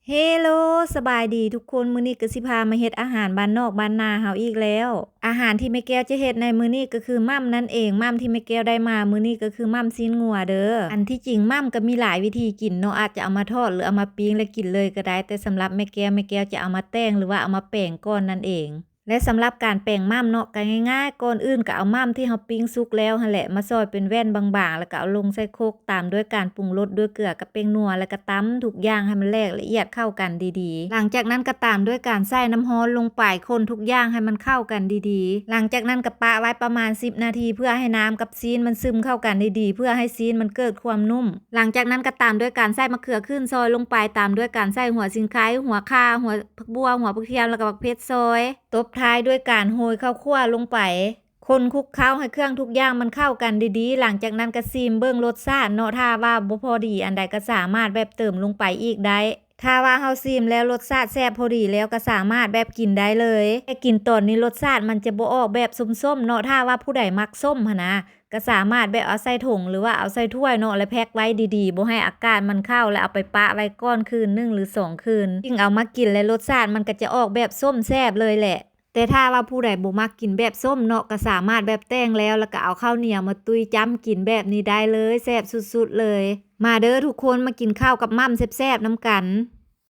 ເຮໂລ ສະບາຍດີທຸກຄົນ, ມື້ນີ້ກໍຊິພາມາເຮັດອາຫານບ້ານນອກບ້ານນາເຮົາອີກແລ້ວ. ອາຫານທີ່ແມ່ແກ້ວຈະເຮັດໃນມື້ນີ້ກໍຄືໝ່ຳນັ້ນເອງ. ໝ່ຳທີ່ແມ່ແກ້ວໄດ້ມາມື້ນີ້ກໍຄືໝ່ຳຊີ້ນງົວເດີ. ອັນທີ່ຈິງໝ່ຳກໍມີຫຼາຍວິທີກິນເນາະ, ອາດຈະເອົາມາທອດ ຫຼື ເອົາມາປີ້ງແລ້ວກິນເລີຍກໍໄດ້, ແຕ່ສຳລັບແມ່ແກ້ວ, ແມ່ແກ້ວຈະເອົາມາແຕ່ງ ຫຼືວ່າເອົາມາແປງກ່ອນນັ້ນເອງ. ແລະ ສຳລັບການແປງໝ່ຳເນາະ ກໍງ່າຍໆ, ກ່ອນອື່ນກໍເອົາໝ່ຳທີ່ເຮົາປີ້ງສຸກແລ້ວຫັ້ນແຫຼະ ມາຊອຍເປັນແວ່ນບາງໆ ແລ້ວກໍເອົາລົງໃສ່ຄົກ ຕາມດ້ວຍການປຸງລົດດ້ວຍເກືອກັບແປ້ງນົວ ແລ້ວກໍຕຳທຸກຢ່າງໃຫ້ມັນແຫຼກລະອຽດເຂົ້າກັນດີໆ. ຫຼັງຈາກນັ້ນກໍຕາມດ້ວຍການໃສ່ນ້ຳຮ້ອນລົງໄປ, ຄົນທຸກຢ່າງໃຫ້ມັນເຂົ້າກັນດີໆ. ຫຼັງຈາກນັ້ນກໍປະໄວ້ປະມານສິບນາທີ ເພື່ອໃຫ້ນ້ຳກັບຊີ້ນມັນຊຶມເຂົ້າກັນດີໆ ເພື່ອໃຫ້ຊີ້ນມັນເກີດຄວາມນຸ້ມ. ຫຼັງຈາກນັ້ນກໍຕາມດ້ວຍການໃສ່ມະເຂືອຂຶ້ນຊອຍລົງໄປ, ຕາມດ້ວຍການໃສ່ຫົວສີໄຄ, ຫົວຂ່າ, ຫົວຜັກບົ່ວ, ຫົວຜັກທຽມ ແລ້ວກໍບັກເຜັດຊອຍ. ຕົບທ້າຍດ້ວຍການໂຮຍເຂົ້າຂົ້ວລົງໄປ. ຄົນຄຸກເຄົ້າໃຫ້ເຄື່ອງທຸກຢ່າງມັນເຂົ້າກັນດີໆ. ຫຼັງຈາກນັ້ນກໍຊີມເບິ່ງລົດຊາດເນາະ, ຖ້າວ່າບໍ່ພໍດີອັນໃດກໍສາມາດແບບເຕີມລົງໄປອີກໄດ້. ຖ້າວ່າເຮົາຊີມແລ້ວລົດຊາດແຊບພໍດີແລ້ວ ກໍສາມາດແບບກິນໄດ້ເລີຍ. ແຕ່ກິນຕອນນີ້ລົດຊາດມັນຈະບໍ່ອອກແບບສົ້ມໆເນາະ, ຖ້າວ່າຜູ້ໃດມັກສົ້ມຫັ້ນນະ ກໍສາມາດແບບເອົາໃສ່ຖົງ ຫຼືວ່າເອົາໃສ່ຖ້ວຍເນາະ ແລ້ວແພັກໄວ້ດີໆ ບໍ່ໃຫ້ອາກາດມັນເຂົ້າ ແລ້ວເອົາໄປປະໄວ້ກ່ອນຄືນໜຶ່ງ ຫຼື ສອງຄືນ ຈຶ່ງເອົາມາກິນ ແລະ ລົດຊາດມັນກໍຈະອອກແບບສົ້ມແຊບເລີຍແຫຼະ. ແຕ່ຖ້າວ່າຜູ້ໃດບໍ່ມັກກິນແບບສົ້ມເນາະ ກໍສາມາດແບບແຕ່ງແລ້ວ ແລ້ວກໍເອົາເຂົ້າໜຽວມາຕຸ້ຍຈ້ຳກິນແບບນີ້ໄດ້ເລີຍ, ແຊບສຸດໆເລີຍ. ມາເດີທຸກຄົນ, ມາກິນເຂົ້າກັບໝ່ຳແຊບໆນຳກັນ.